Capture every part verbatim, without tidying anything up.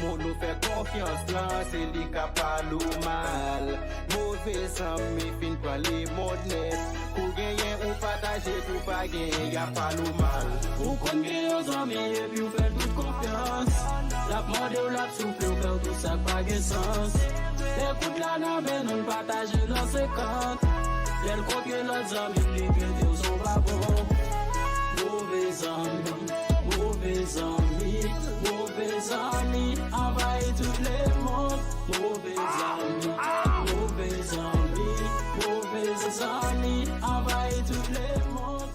Moun ou fè konfyans lan, se li k ap pale w mal. Move zanmi fin pran lemond nèt. Kou genyen ou pataje, kou pa genyen y ap pale w mal. Ou konn gen yon zanmi epi w fè l tout konfyans. L ap mande w, l ap soufle w, fè w tout sa k pa gen sans. Lè kout la nan men nou, n pataje nan senkant. Lè l kontre lòt zanmi, li trete w se yon vagabon. Move zanmi. Move zanmi, move zanmi, anvayi tout lemond. Move zanmi, move zanmi, move zanmi, anvayi tout lemond.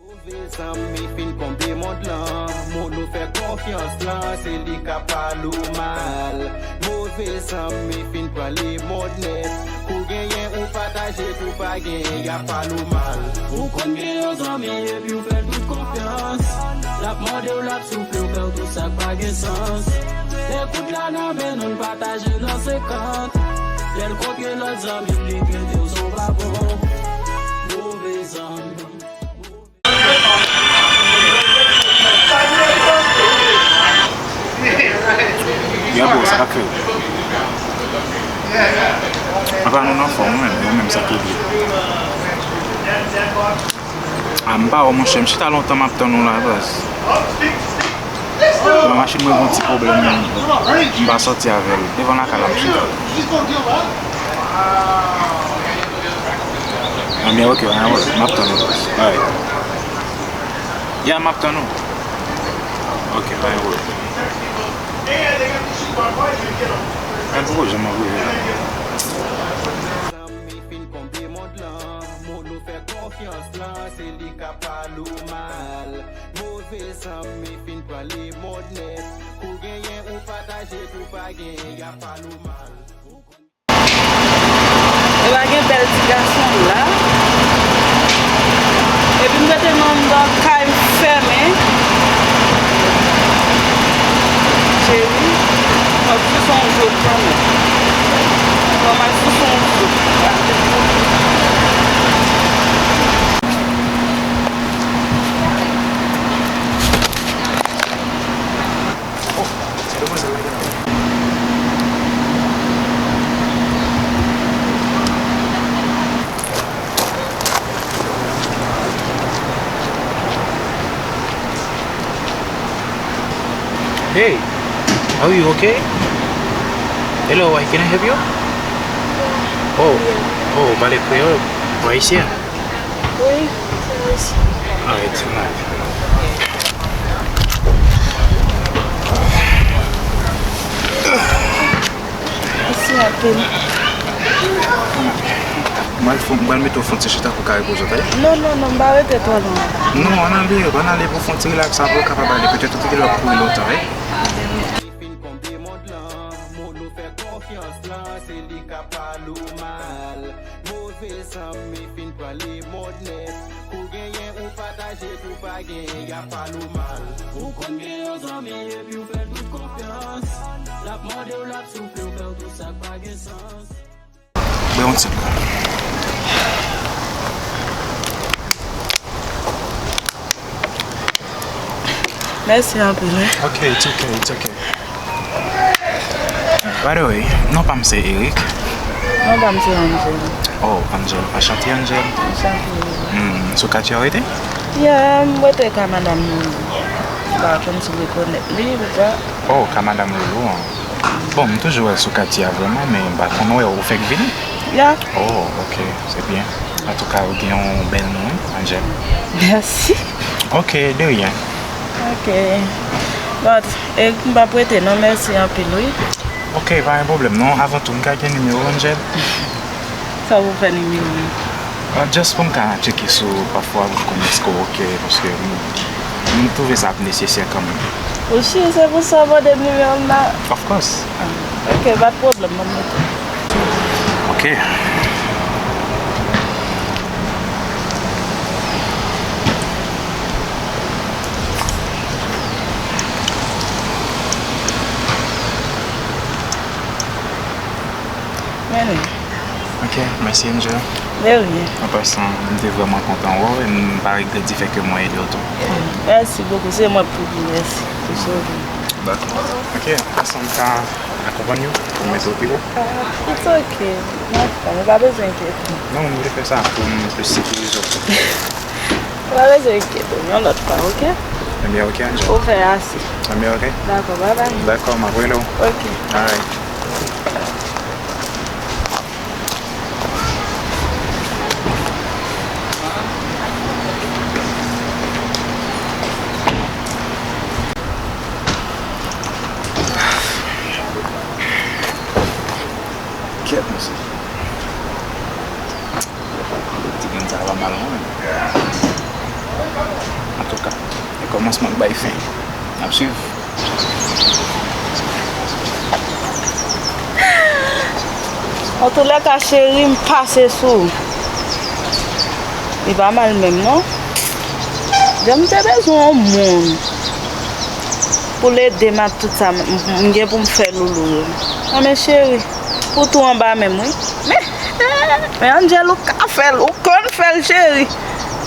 Move zanmi fin konbe mond lan. Moun ou fè konfyans lan, se li k ap pale w mal. Move zanmi fin pran lemond nèt. Kou genyen ou pataje, kou pa genyen y ap pale w mal. Ou konn gen yon zanmi epi w fè l tout konfyans. L ap mande w, l ap soufle w, fè w tout sa k pa gen sans. Lè kout la nan men nou, n pataje nan senkant. Lè l kontre lòt zanmi, li trete w se yon vagabon. Move zanmi. Yo, bro, sa k ap fèt? Apa nou nan fòm, wi, menm, nou menm sa ki byen. A, m pa wè, monchè, m chita lontan, m ap tann ou la, baz. Bon, machin mwen gen yon ti pwoblèm, m pa sòti avè l. Devan lakay la, m chita. Anben, ok, anben, ok, m ap tann ou, baz. Alright. Ya, m ap tann ou. Ok, pa gen pwoblèm. Mwen poko janm anvoye la. Zanmi fin konbe mond lan, moun ou fè konfyans lan, se li k ap pale w mal. Move zanmi fin pran lemond nèt. Kou genyen ou pataje, kou pa genyen y ap pale w mal. E pa gen bèl ti gason la. Epi m rete nan anndan kay m fèmen. Cheri, m ap sou son zot kanmenm. Mwen m al sou son zot. Hey, are you okay? Hello, can I help you? Oh, oh, w pale kreyòl? Ou ayisyen? Wi, se ayisyen. Alright, tonight. Mèsi anpil. Mwen al fon, mwen al mete w fon ti chita pou ka repoze w, tande? Non, non, non, m pa rete twò lontan. Non, ann ale, ann ale pou fon ti rilaks, apre w kapab ale, petèt ou te genlè ap kouri lontan, wi. Moun ou fè konfyans lan, se li k ap pale w mal. Move zanmi fin pran lemond nèt. Kou genyen ou pataje, kou pa genyen y ap pale w mal. Ou konn gen yon zanmi epi w fè l tout konfyans. L ap mande w, l ap soufle w, fè w tout sa k pa gen sans. Bwè yon ti dlo. Mèsi anpil, wi. Ok, it's ok, it's ok. By the way, non pa m se Eric. Non pa m se Angel. Oh, Angel. Anchante, Angel. Anchante. Hmm, sou katye w rete? Yeah, m rete ka madanm Loulou. M pa konn si w rekonèt li ou pa. Oh, ka madanm Loulou an. Bon, m toujou wè l sou katye a vrèman, men m pa konn wè w, ou fèk vini? Yeah. Oh, ok, se byen. Antouka, ou gen yon bèl non, wi, Angel. Mèsi. Ok, de rien. Ok. But, e, m p ap rete non, mèsi anpil, wi. Ok, pa gen pwoblèm non. Avan tou, m ka gen nimewo w, Angel? Sa w pou fè nimewo m? Ah, just pou m ka tcheke si w pafwa, pou m konnen èske w ok, paske m, m twouve sa ap nesesè kanmenm. Ou si se pou sa w mande m nimewo m la? Of course. Ah, ok, pa t pwoblèm, m ap note. Ok. Men li. Ok, mèsi, Angel. De rien. An pasan, m te vrèman kontan wè w, e m pa regrèt difè ke mwen ede w tou. Mèsi bokou, se mwen pou di mèsi pou sove. Dakò. Ok, an pasan, m ka akonpanye w pou m mete w pi wo? It's ok. Non, ou pa bezwen enkyete. Non, m vle fè sa pou m plis sekirize w. Ou pa bezwen enkyete w, yon lòt fwa, ok? Ebyen, ok, Angel. Ou fè ase. Ebyen, ok. Dakò, bye bye. Dakò, m ap rele w. Ok. Alright. Kèt, mesye. Ti grenn sa va mal, non? Antouka, e kòmansman k bay fen. N ap swiv. Antoulèka, cheri, m pase sou ou. Li pa mal menm, non. Jan m te bezwen yon moun pou l ede m ak tout sa m, m, m gen pou m fè loulou yo. Anben, cheri, pou tou anba menm, wi. Men, men Angel, ou ka fè l, ou konn fè l, cheri.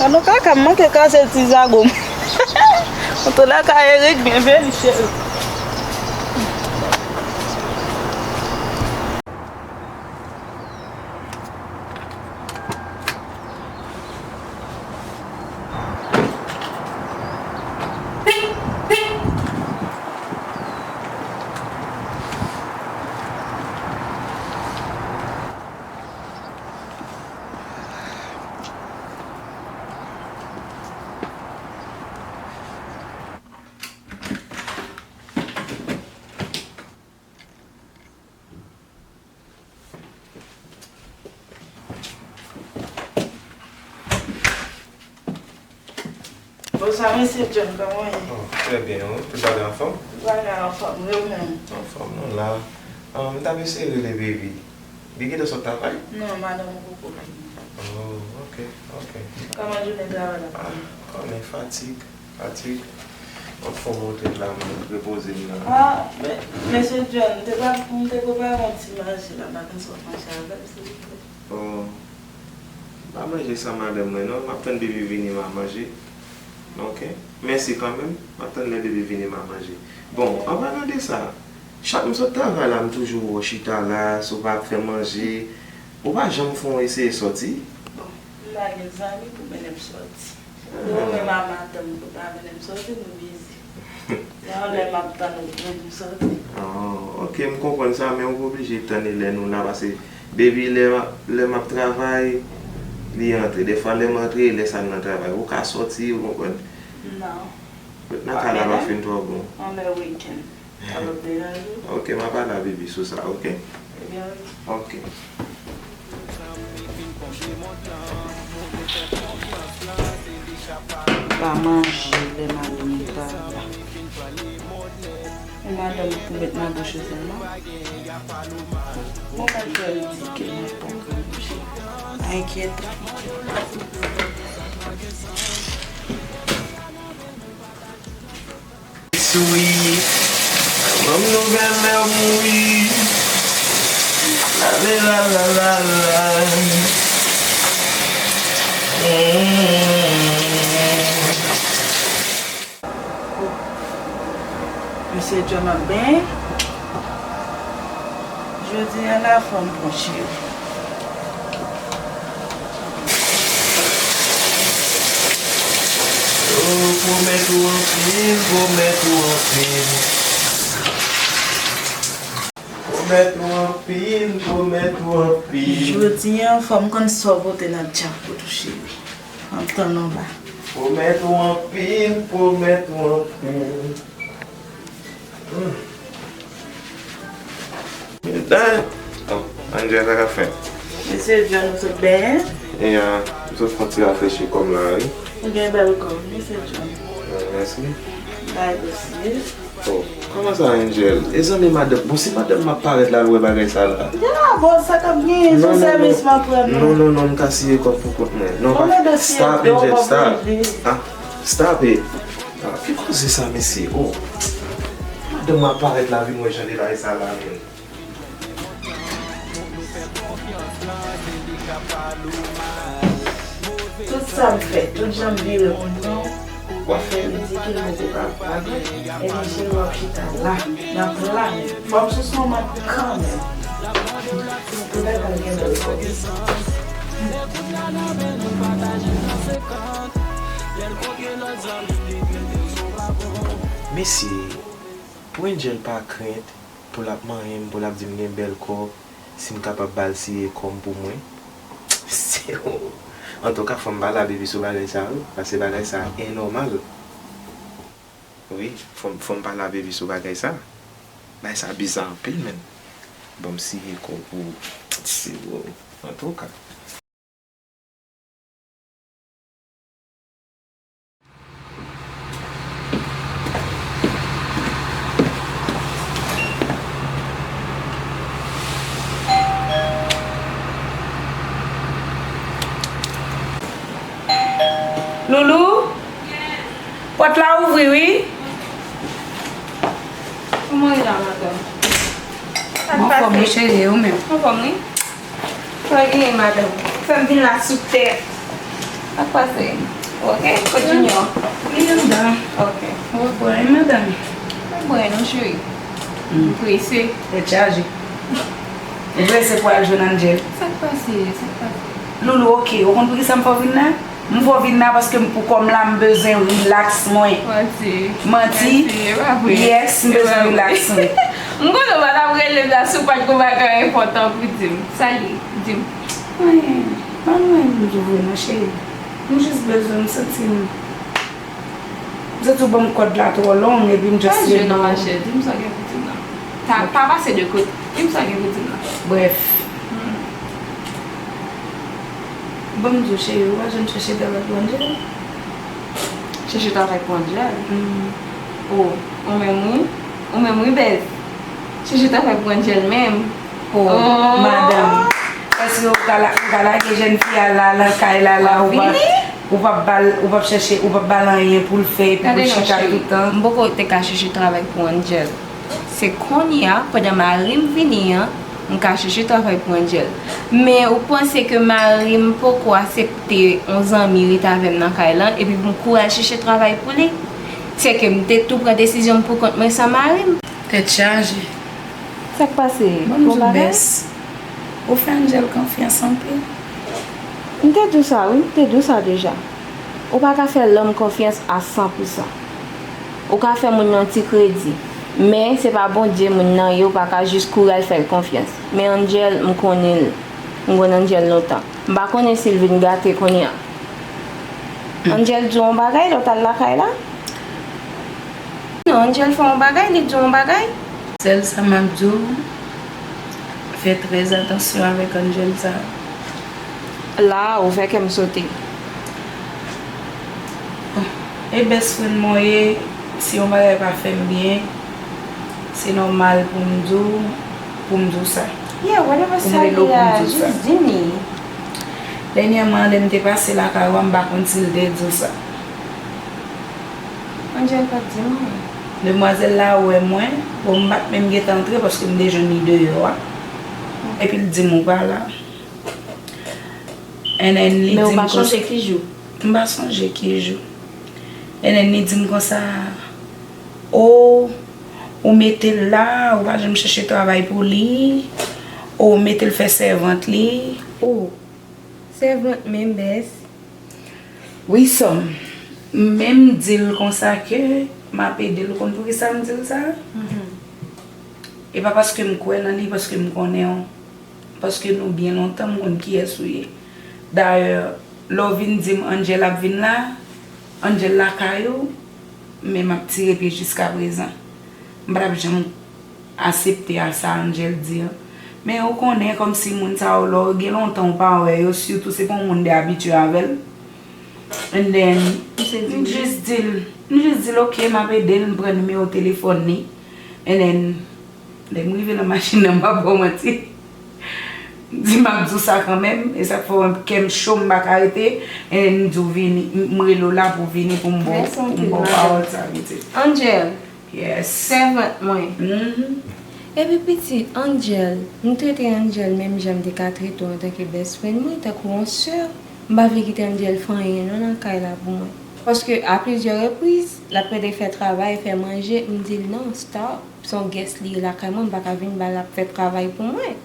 An nou kaka, m manke kase ti zago m. Antoulèka, Eric, byenveni, cheri. Bonswa, mesye John, kòman w ye? Oh, trè byen, wi. Tout bagay anfòm? Tout bagay anfòm, wi, ou menm? Anfòm, nou la. Ah, m t ap eseye rele Baby. Li gentan sot travay? Non, madanm ou poko vini. Oh, ok, ok. Kòman jounen travay la? Ah, konnen fatig. Fatig. M ap fè yon retwèt la, m repoze m nan. Ah, men, mesye John, m te pa, m te prepare yon ti manje la, m pa konn si w ap manje avè m, silvouplè. Oh, m pa manje san madanm mwen, non. M ap tann Baby vini, m a manje. Ok. Mèsi kanmenm. M ap tann lè Baby vini, m a manje. Bon, an palan de sa, chak m sot travay la, m toujou wè w chita la, si w pa ap fè manje. Ou pa janm fè yon eseye sòti? Bon, m pa gen zanmi pou mennen m sòti. Ou menm a madanm ou pa mennen m sòti, nou bizi. Se yon lè m ap tann ou pou mennen m sòti. Ah, ok, m konprann sa, men ou pa oblije tann e lè nou la, paske Baby, lè, lè m ap travay, li antre. Dèfwa, lè m antre, e lè sa l nan travay. Ou ka sòti, ou konprann? Non. Nan ka la pa fin twò bon. Anlè wikenn. Sa p ap deranje w? Ok, m a pale a Baby sou sa, ok? Ebyen, ok. Ok. Pa manje lè madanm ou pa la. E madanm ou pou met nan bouch ou sèlman. Mwen pa fè l di ke mwen poko manje. Pa enkyete. Souri, ban m nouvèl lè w mouri. La, la, la, la, la, la. Mm. Mesye John ap benyen. Jodi a la fò m pran cheri. Yo pwomèt ou anpil, pwomèt ou anpil. Yo Pwomèt ou anpil, pwomèt ou anpil. Jodi a, fò m konn sa w pote nan tchak pou touche li. Antann anba. Pwomèt ou anpil, pwomèt ou anpil. Hmm. Dang! Oh, Angel, sa k ap fèt? Mesye John, ou sot benyen? E a, m sot fè yon ti rafrechi kò m la, wi. Ou gen bèl kò, mesye John. Mèsi. Bay dosye. Oh, kòman sa, Angel? E zanmi madanm, bon, si madanm m ap parèt la, l wè bagay sa la. Ya, bon, sa k ap genyen, se yon sèvis m ap rann ou. Non, non, non, m ka siye kòb pou kont mwen. Non, pa, stop, Angel, stop. Ah, stop it. Ah, ki koze sa, mesye? Oh. Madanm mwen ap parèt la, vin wè jan de bagay sa la, menm. Tout sa m fè, tout jan m vire moun nan, w ap fè ridikil, m poko ka pale. Epi se w ap chita la, nan plan. Fò m sou son mwen kanmenm. Pou bagay gen bèl kòb. Mesye, pou Angel pa krent pou l ap manyen m, pou l ap di m gen bèl kò, si m kapab ba l siye kò m pou mwen. Se, antouka, fò m pale a Baby sou bagay sa, wi, paske bagay sa enòmal. Wi, fò m, fò m pale a Baby sou bagay sa. Bagay sa biza anpil, menn. Ban m siye kò pou, se, antouka. Loulou? Pòt la ouvri, wi. Kòman w ye la, madanm? Sa k pase? Anfòm, wi, cheri, e ou menm? Anfòm, wi. Sa w genyen, madanm? Fè m vin la sou tè. Sa k pase? Ok, kote Junior? Li anndan. Ok. Ou pran, madanm? Mwen pran, non, cheri. M prese. Tèt chaje. Ou prese pou al jwenn Angel? Sa k pase? Sa k pase? Loulou, ok. Ou konn poukisa m fè w vin la? M fè w vin la paske m pou kò m la, m bezwen relax mwen. Manti. Manti? Manti, e pa vre. Yes, m bezwen relax mwen. M konnen w pa t ap rele m la si w pa t gon bagay enpòtan pou di m. Sa l ye? Di m. Anyen. Pa gen anyen pou m di w vre non, cheri. M jis bezwen, m santi m, m santi w ban m kòd la twò long, epi m just... Pa jwe non, machè. Di m sa w gen pou di m nan. Pa, pa pase de kote. Di m sa w gen pou di m nan. Brèf. Hmm. Ban m di w, cheri, ou pa janm chèche travay pou Angel? Chèche travay pou Angel? Hmm. O, ou menm wi. Ou menm wi, bèz. Chèche travay pou Angel menm. O, madanm. Èske ou ka la, ou ka lage jèn fi a la, nan kay la, la, ou pa, ou p ap ba l, ou p ap chèche, ou p ap ba l anyen pou l fè, epi pou l chita tout tan? M poko te ka chèche travay pou Angel. Se kounye a, pandan mari m vini an, m ka chèche travay pou Angel. Men ou panse ke mari m poko aksepte yon zanmi rete avè m nan kay lan, epi pou m kouri al chèche travay pou li? Sèke m te tou pran desizyon m pou kont mwen san mari m. Tèt chaje. Sa k pase? Bon, m di w, bès, ou fè Angel konfyans anpil. M te di w sa, wi, m te di w sa deja. Ou pa ka fè lòm konfyans a san pou san. Ou ka fè moun nan ti kredi, men se pa Bondye moun nan ye, ou pa ka jis kouri al fè l konfyans. Men Angel, m konnen l. M konn Angel lontan. M pa konnen si l vin gate kounye a. Hmm. Angel di w yon bagay lè w t al lakay la? Non, Angel fè yon bagay, li di w yon bagay. Sèl sa m ap di w, fè trè atansyon avèk Angel sa. La, ou fè kè m sote. Bon, e best friend mwen ye, si yon bagay pa fè m byen, se nòmal pou m di w, pou m di w sa. Yeah, whatever sa ye a, just di m li. Dènyèman, lè m te pase lakay ou a, m pa konn si l te di w sa. Angel pa t di m anyen. Demwazèl la wè mwen, bon, m pa t menm gentan antre paske m te jwenn li deyò a. Epi l di m ou pa la. And then li di m konsa. Men ou pa sonje ki jou? M pa sonje ki jou. And then li di m konsa, o, ou mete l la, ou pa janm chèche travay pou li, o, ou mete l fè sèvant li. O, sèvant menm bès. Wi, sè m. M menm di l konsa ke m ap ede l. Ou konn poukisa m di l sa? Mhm. E pa paske m kwè nan li, paske m konnen w. Paske nou byen lontan, m konn kiyès ou ye. Dayè, lè w vin di m Angel ap vin la, Angel lakay ou, men m ap tire pye jiskaprezan. M pa t ap janm aksepte a sa Angel di an. Men ou konnen, kòmsi moun sa yo, lè w gen lontan w pa wè yo, sitou se pa yon moun de abitye avè l. And then, m jis di l, m jis di l, ok, m ap ede l, m pran nimewo telefòn li. And then, lè m rive nan machin nan, m pa ba w manti. M di m ap di w sa kanmenm, e sa k fè w wè kè m cho, m pa ka rete. And then, m di w vini, m, m rele w la pou w vini, pou m ba w, pou m ba w pawòl sa, pitit. Angel, Yes. Sèvant mwen. Mhm. Epi pitit, Angel, m trete Angel menm jan m te ka trete w antanke best friend mwen, tankou yon sè. M pa vle kite Angel fè anyen non nan kay la pou mwen. Paske a plizyè repriz, l ap rele fè travay, fè manje, m di l non, stop. Se yon guest li ye lakay mwen, m pa ka vin ba l ap fè travay pou mwen.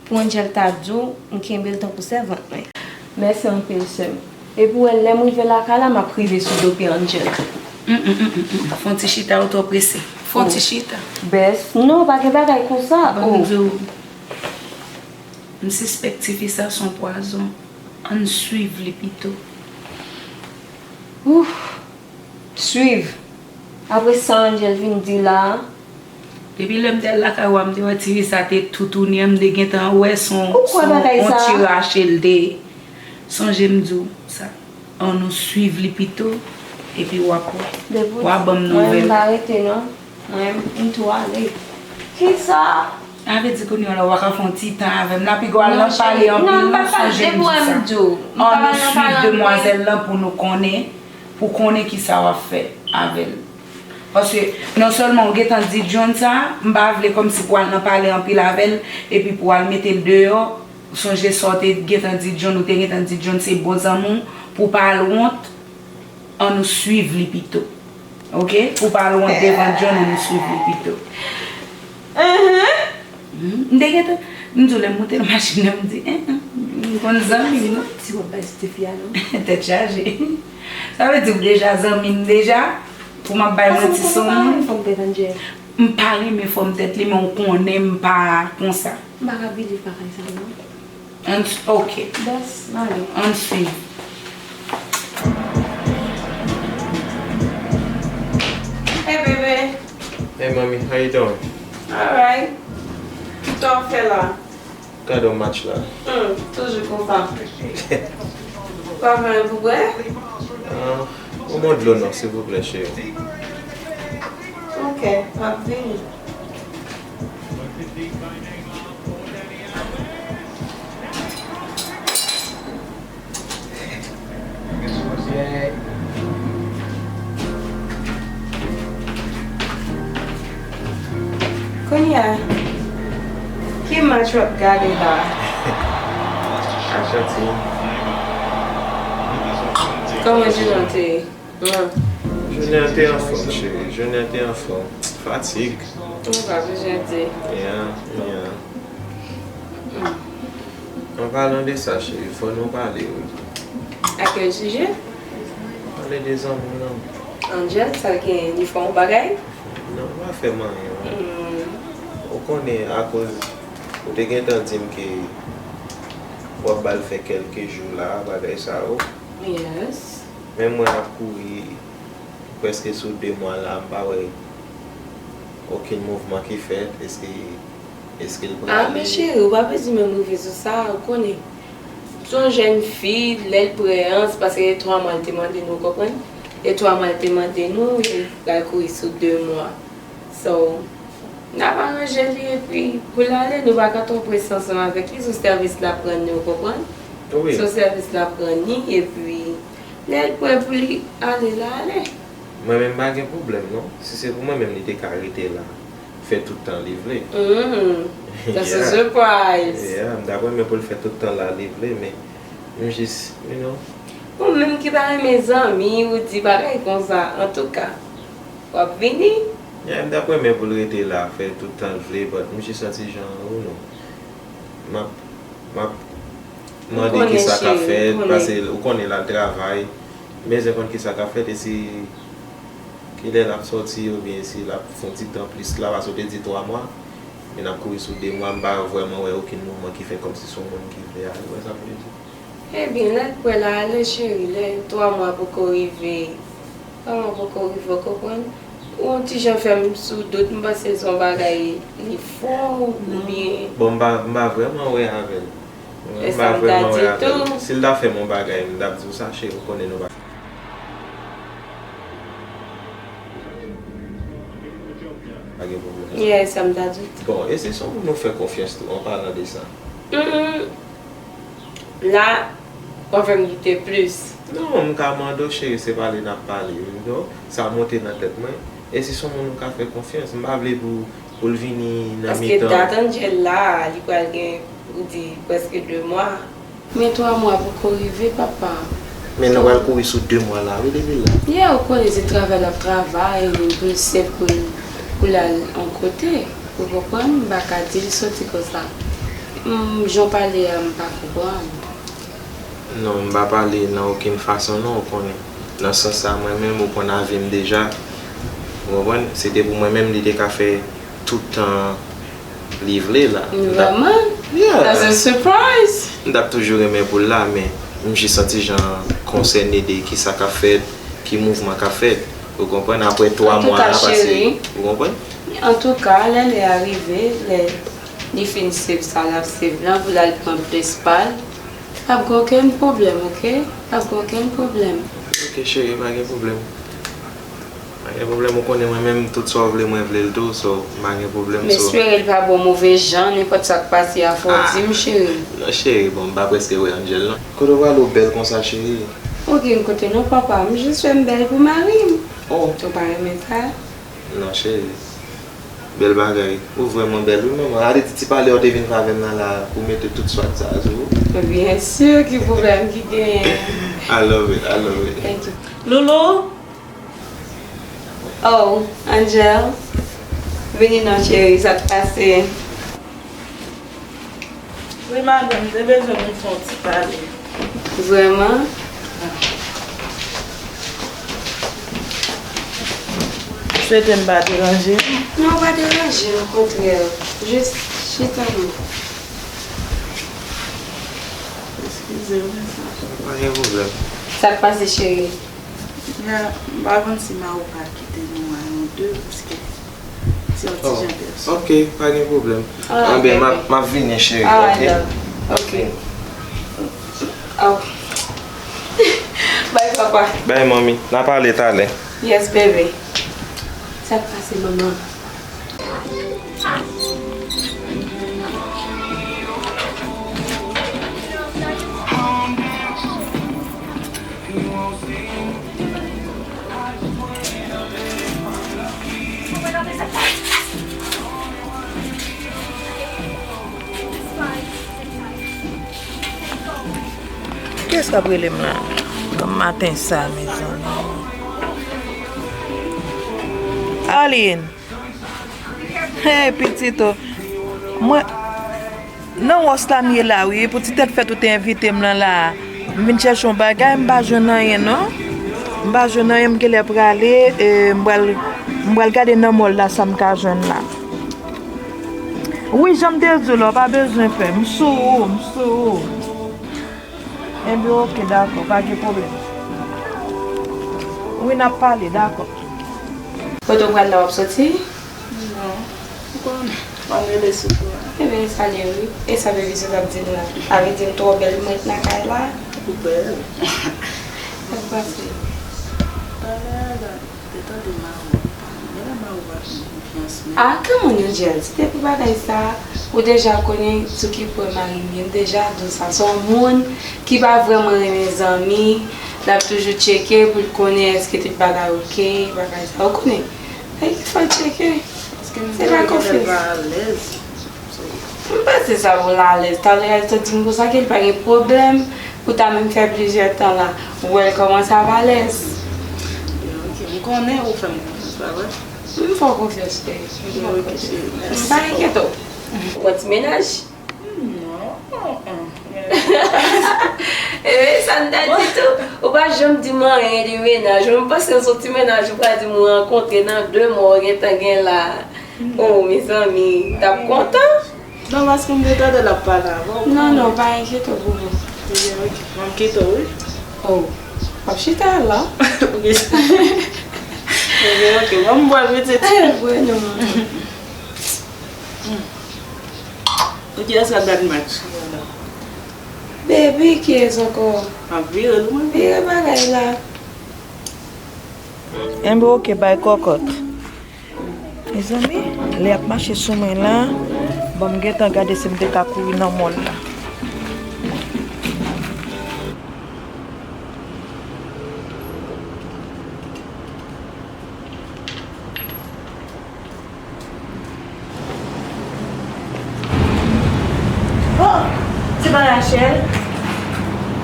Pou Angel ta di w, m kenbe l tankou sèvant mwen. Mèsi anpil, sè m. Epi w wè, lè m rive lakay la, m ap rive sou do pye Angel. Mm, mm, mm, mm, mm. Fè yon ti chita, ou twò prese. Fè yon ti chita. Best, non, pa gen bagay konsa. Ban m di w, m sispèk tifi sa se yon pwazon. Ann swiv li pito. Ouf. Swiv. Apre sa Angel vin di la a. Depi lè m te al lakay ou a, m te wè tifi sa te toutouni an, m te gentan wè se yon, se yon, yon ti rache l te ye. Sonje m di w sa. Ann nou swiv li pito, epi w ap wè. W a ban m nouvèl. Mwen, m pa rete non. Mwen, m tou ale. Kisa? Sa vle di kounye a la, w a ka fè yon ti tan avè m. N a pi gwo al nan pale anpil, non, sonje m di sa. Ann nou swiv demwazèl lan pou nou konnen, pou konnen kisa w ap fè avè l. Paske non sèlman w gentan di John sa, m pa vle kòmsi pou w al nan pale anpil avè l, epi pou w al mete l deyò. Sonje sa w te gentan di John, ou te gentan di John se bon zanmi w, pou w pa al wont. Ann nou swiv li pito. Ok? Pou pa al wont devan John, ann nou swiv li pito. Mhm. M te gentan, m di w lè m moute nan machin nan, m di, en, en, m konn zanmi m, non. Ti w ap bay sou tifi a, non? Tèt chaje. Sa vle di w deja zanmi m deja, pou m ap bay manti sou moun. Paske m konnen w pa renmen fòm tèt Angel. M pa renmen fòm tèt li, men w konnen m pa konsa. M pa ka believe bagay sa, non. Ann s-, ok. Best, m ale. Ann swiv. Hey, baby. Hey, mommy, how you doing? Alright. Kisa w ap fè la? Gade yon match la. Hmm, toujou konsa. W ap fè yon pou bwè? Ah, yon bon dlo non, silvouplè, cheri. Ok, m ap vini. Kounye a, ki match w ap gade la? Ajantin. Kòman jounen an te ye? Jounen an te anfòm, cheri. Jounen an te anfòm. Fatig. Ou pa bezwen di. Yeah, yeah. An palan de sa, cheri, fò nou pale, wi. A kèl sijè? Pale de zanmi w lan. Angel, sa l genyen, li fè yon bagay? Non, li pa fè m anyen, non. Hmm. Ou konnen, akoz ou te gentan di m ke w ap ba l fè kèlke jou la, bagay sa yo. Yes. Men mwen ap kouri prèske sou de mwa la, m pa wè okenn mouvman ki fèt. Èske, èske l prale? Ah, men cheri, ou pa bezwen menm rive sou sa, ou konnen. Se yon jèn fi, lè l prè an, se paske e twa mwa l te mande nou, ou konprann? E twa mwa l te mande nou, e l pral kouri sou de mwa. So, n ap aranje li epi pou l ale, nou pa ka twò prese ansanm avèk li, se yon sèvis l ap rann nou, ou konprann? Wi. Se yon sèvis l ap rann li, epi lè l prè pou li ale, l ale. Mwen menm m pa gen pwoblèm non. Si se pou mwen menm, li te ka rete la, fè tout tan li vle. Mm. That's a surprise. Yeah, m t ap renmen pou l fè tout tan la li vle, men m jis, you know. Ou menm ki pa renmen zanmi, ou di bagay konsa, antouka. W ap vini? Yeah, m t ap renmen pou l rete la, fè tout tan l vle, but m jis yon ti jan, ou non. M ap, m ap mande kisa k ap fèt, paske ou konnen l al travay. M bezwen konn kisa k ap fèt, e si kilè l ap sòti, oubyen si l ap fè yon ti tan plis la, paske w te di twa mwa. N ap kouri sou de mwa, m pa vrèman wè okenn mouvman ki fè kòmsi se yon moun ki vle ale, w wè sa m vle di? Ebyen, lè l prè la, ale cheri, lè twa mwa poko rive, twa mwa poko rive, w konprann? Ou yon ti jan fè m sou dout, m panse se yon bagay li fè w, oubyen. Bon, m pa, m pa vrèman wè avè l. M pa vrèman wè avè l. Si l ta fè m yon bagay, m t ap di w sa, cheri, ou konnen nou pa. Pa gen pwoblèm. Yeah, sa m ta di w. Bon, e si se yon moun ou fè konfyans tou, an palan de sa? Hmm, la, w ap fè m doute plis. Non, m ka mande w, cheri, se pale n ap pale, you know? Sa monte nan tèt mwen. E si se yon moun ou ka fè konfyans, m pa vle pou, pou l vini nan mitan. Paske dat Angel la, li pral gen, ou di, prèske de mwa. Men twa mwa poko rive, papa. Men nou pral kouri sou de mwa la, wi, depi la. Yeah, ou konnen se travay l ap travay, pou l sèf pou l, pou l al yon kote. Ou konprann? M pa ka di l soti konsa. M, jan w pale a, m pa konprann. Non, m pa pale nan okenn fason, non, ou konnen. Nan sans sa, mwen menm, ou konn avi m deja. Ou konprann? Se te pou mwen menm, li te ka fè tout tan li vle la. Vrèman? Yeah. That's a surprise. M t ap toujou renmen pou l la, men m jis yon ti jan konsène de kisa k ap fèt, ki mouvman k ap fèt. Ou konprann? Apre twa mwa la pase, ou konprann? Antouka, lè lè a rive, lè li fin save sa l ap save lan, pou l al pran ples pa l, p ap gen okenn pwoblèm, oke? P ap gen okenn pwoblèm. Oke, cheri, pa gen pwoblèm. Pa gen pwoblèm, ou konnen mwen menm, tout sa w vle, mwen vle l tou, so, m pa gen pwoblèm, so. M espere l pa ba w move jan, nenpòt sa k pase a, fò w di m, cheri. Non, cheri, bon, m pa prèske wè Angel, non. Kote w prale, w bèl konsa, cheri? Okenn kote non, papa, m jis fè m bèl pou mari m. Oh. Ou pa renmen sa? Non, cheri. Bèl bagay. Ou vrèman bèl, wi, manman. Ale di ti pale w te vin fè avè m nan la, pou mete tout swag sa a sou ou. Byen si, ki pwoblèm ki genyen? I love it, I love it. Thank you. Loulou! Oh, Angel. Vini non, cheri, sa k pase? Wi, madanm, m te bezwen nou fè yon ti pale. Vrèman? Swete m pa deranje w? Non, w pa deranje, okontrè. Jis chita non. Eskize w, men sa. Pa gen pwoblèm. Sa k pase, cheri? Ya, m pa konn si mari w pral kite nou a nou de, paske se yon ti jan pèsonèl. Ok, pa gen pwoblèm. Anben, m ap, m ap vini, cheri, ok? Alright, love. Ok. Oh. Bye, papa. Bye, manmi. N a pale talè. Yes, baby. Sa k pase, manman? Kiyès k ap rele m la nan maten sa, mezanmi? Arline! Hey, pitit o. Mwen, nan wòs la m ye la, wi. Pou ti tèt fèt ou te envite m lan la. M vin chèche yon bagay, m pa jwenn anyen, non. M pa jwenn anyen, m genlè prale, e, m pral, m pral gade nan mòl la sa m ka jwenn la. Wi, jan m te di w la, w pa bezwen pè. M sou ou, m sou ou. Enben, oke, dakò, pa gen pwoblèm. Wi, n ap pale, dakò. Kote w pral la, w ap soti? Non. Ou konn, m ap rele sou kou a. Enben, sa lè wi. E sa bebe sot ap di m la? Sa vle di m twò bèl pou m ret nan kay la? Ou bèl. Sa k pase? Talè a la. Te tande mari w ap pale. Genlè mari w pa fè m konfyans, men. Ah, come on, Angel. Se te pou bagay sa, ou deja konnen sou ki pwen mari m ye. M deja di w sa. Se yon moun ki pa vrèman renmen zanmi. L ap toujou tcheke pou l konnen èske tout bagay oke, bagay sa. Ou konnen. Sa ki fè l tcheke. Se pa konfyans. Paske m te wè genlè l pa alèz. M panse sa pou l alèz. Talè a li sot di m konsa ke li pa gen pwoblèm pou ta menm fè plizyè tan la. Ou wè l kòmanse ap alèz. Ok, m konnen ou fè m konfyans, pa vre? M fè w konfyans, cheri. M fè w konfyans. M pa enkyete w. Ou pran ti mennaj? Non. E sa m ta di tou. Ou pa janm di m anyen de mennaj. Mwen panse se yon ti mennaj ou pral di m ou rankontre nan de mwa ou gentan gen la. Oh, mezanmi, t ap kontan? Non, paske m te tande l ap pale avè w. Non, non, pa enkyete w, Boubou. Ebyen, ok. M ap kite w, wi. Oh, w ap chita la? Ok. Ebyen, ok. Ban m bwè, pitit. Bwè non. Ou di eske w ap gad match? Baby, kiyès ankò? M ap vire l, mwen. Vire bagay la. Enben, ok, bay kòkòt. Mezanmi, lè y ap mache sou mwen la, ban m gentan gade si m te ka kouri nan mòl la. Oh, se pa Rachel?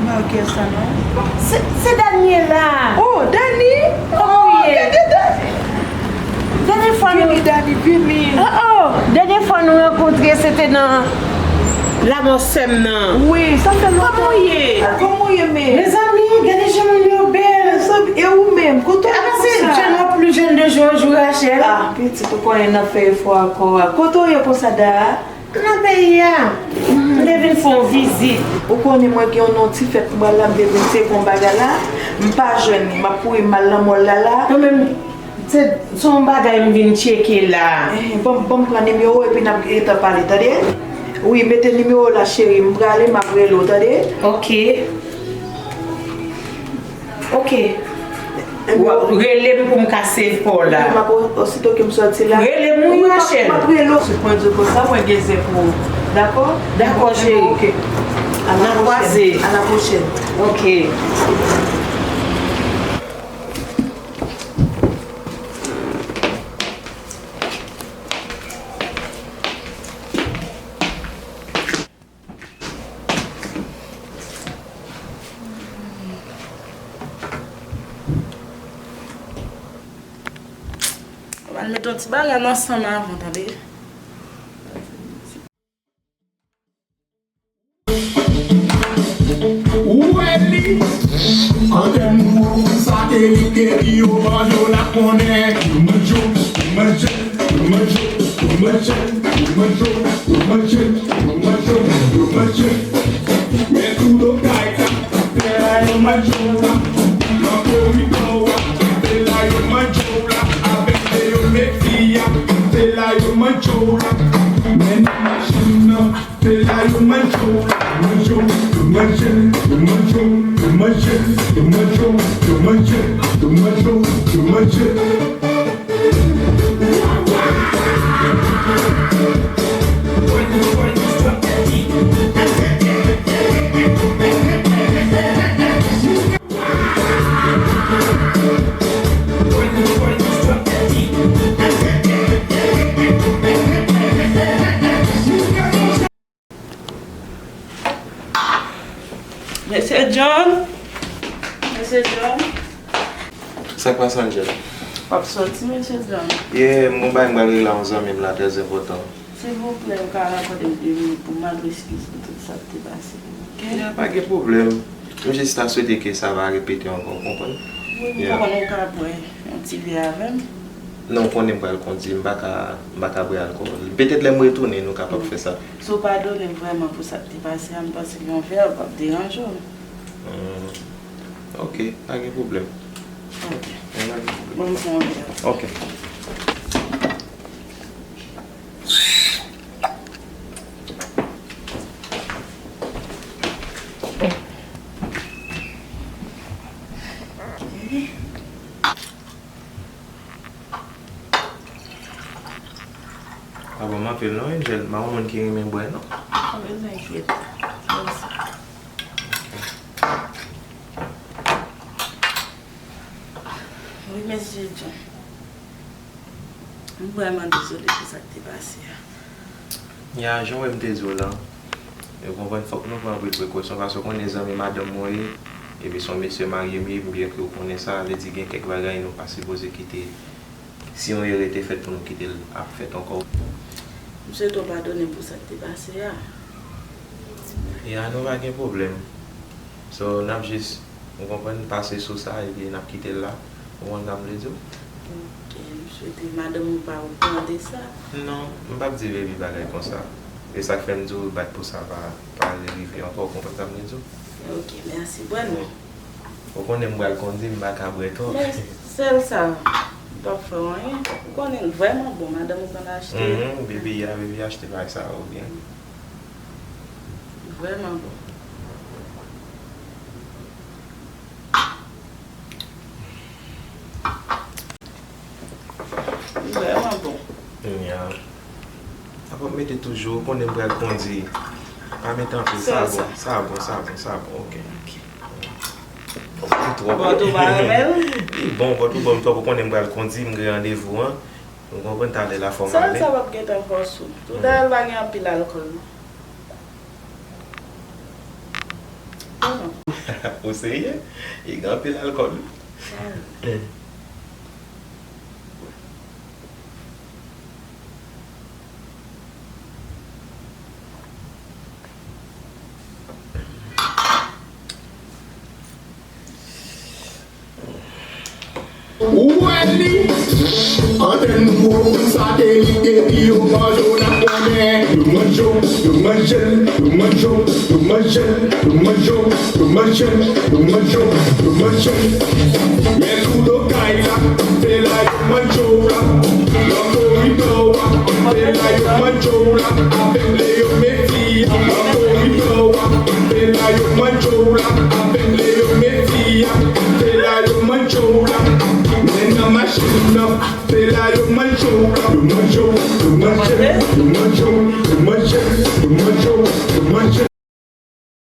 Non, kiyès sa non? Se, se Daniela. Oh, Dani? Kòman w ye? Gade Dani. Dènye fwa nou Vini, Dani, vini. Oh, oh. Dènye fwa nou rankontre, se te nan lamò sè m nan. Wi, sa fè lontan. Kòman w ye? Kòman w ye, men? Mezanmi, gade jan moun yo bèl. Sa, e ou menm? Kote w ye konsa? Apa se jèn w ap pli jèn de jou an jou, Rachel? Ah, pitit, ou konnen n ap fè efò ankò a. Kote w ye konsa, Da? Nan peyi a. M te vin fè yon vizit. Ou konnen mwen gen yon non ti fèt m pral la, m te vin tcheke yon bagay la. M pa jwenn li, m ap kouri m al nan mòl la la. Mwen menm, se, se yon bagay m vin tcheke la. Eh, ban m, ban m pran nimewo w epi n ap gentan pale, tande? Wi, mete nimewo w la, cheri. M prale, m ap rele w, tande? Ok. Ok. Rele m pou m ka save pa w la. Wi, m ap, osito ke m sòti la. Rele m, wi, Rachel. M ap rele w. Sou pwen di w konsa, mwen gen zen pou ou. Dakò? Dakò, cheri. Ok. N a kwaze. A la pwochèn. Ok. Ou al met yon ti bagay nan san m avan, tande. Ou wè li, antèn nou, satelit epi yo ban yo la konnen. Yo manje, yo manje, yo manje, yo manje, yo manje, yo manje, yo manje, yo manje. Men tou do kay sa, se la yo manje w la. Nan koridò a, se la yo manje w la. Avèk se yo meti a, se la yo manje w la. Men nan machin nan, se la yo manje w la. Manje w, yo manje, yo manje w, yo manje, yo manje w, yo manje, yo manje w, yo manje. Mesye John. Mesye John. Sa k pase, Angel? W ap soti, mesye John? Yeah, m gon bagay m pral regle a yon zanmi m la, trè enpòtan. Silvouplè, ou ka akòde m de minit pou m mande eskiz pou tout sa k te pase, ok? Yeah, pa gen pwoblèm. M jis ta swete ke sa pa repete ankò, w konprann? Wi, m konprann ou ka bwè yon ti vè avè m. Non, w konnen m pral kondi, m pa ka, m pa ka bwè alkòl. Petèt lè m retounen, nou kapab fè sa. Si w padone m vrèman pou sa k te pase a, m panse yon vè a p ap deranje w. Hmm. Ok, pa gen pwoblèm. Ok. Pa gen pwoblèm. Bon, m pran yon vè. Ok. Pa bon m anpil non, Angel. M pa yon moun ki renmen bwè non. Pa bezwen enkyete. Mèsi. Wi, mesye John. M vrèman dezole pou sa k te pase a. Ya, jan w wè m te di w lan, ou konprann, fòk nou pran anpil prekosyon, paske w konnen zanmi madanm mwen ye, epi se yon mesye marye m ye, byen ke w konnen sa, vle di gen kèk bagay nou pa sipoze kite, si yon erè te fèt pou nou kite l ap fèt ankò. M swete w padone m pou sa k te pase a. Ya, nou pa gen pwoblèm. So, n ap jis, ou konprann, pase sou sa, epi n ap kite l la. Ou konprann sa m vle di w? Ok, m swete madanm ou pa okouran de sa. Non, m p ap di baby bagay konsa. E sa k fè m di w bat pou sa pa, pa rerive ankò, w konprann sa m vle di w? Ok, mèsi, Breno. Ou konnen m pral kondi, m pa ka bwè twòp. Men sèl sa, li p ap fè w anyen. Ou konnen l vrèman bon, madanm ou konn achte. Mhm, baby a, baby achte bagay sa yo byen. Li vrèman bon. Li vrèman bon. Kounye a, sa p ap mete toujou, ou konnen m pral kondi. Pa mete anpil, sa bon, sa bon, sa bon, sa bon, ok. Li twòp. Vòt ou pa renmen l? Li bon, vòt ou bon twòp, ou konnen m pral kondi, m gen randevou an. Ou konprann, talè la fò m ale. Sèl sa p ap gentan fòse w. Toutalè l pa gen anpil alkòl non. Non. Ou serye? Li gen anpil alkòl wi. Ou wè li? Antèn gwo satelit depi yo pancho n ap konnen. Yo manje w, yo manje l, yo manje w, yo manje l, yo manje w, yo manje l, yo manje w, yo manje l. Men sou do kay la, se la yo manje w la. Nan koridò a, se la yo manje w la. Apèn lè yo meti a. Nan koridò a, se la yo manje w la. Apèn lè yo meti a. Se la yo manje w la. Men nan machin nan, se la yo manje w la. Yo manje w, yo manje l, yo manje w, yo manje l, yo manje w, yo manje l.